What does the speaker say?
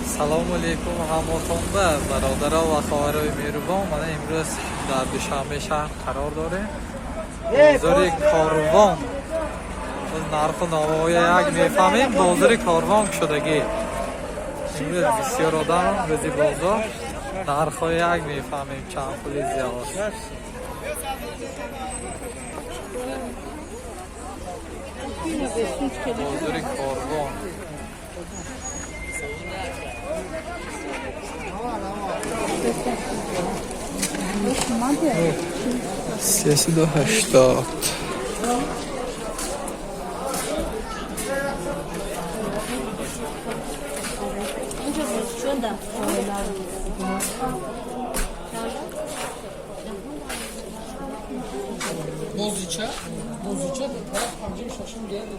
Салому алейкум ҳамотонба, бародаро ва хоҳарои меҳрубон. Мана имрӯз дар Душанбе шаҳр қарор дорем, бозори Корвон. Нарху навоя як мефаҳмем. Бозори Корвон кушодагӣ, имрӯз бисёр одам, рӯзи бозор. Нархҳои як мефаҳмем, чанд пули зиёд. Бозори Корвон. 380. Bozcaada, Bozcaada taraf amcam şaşım geldi.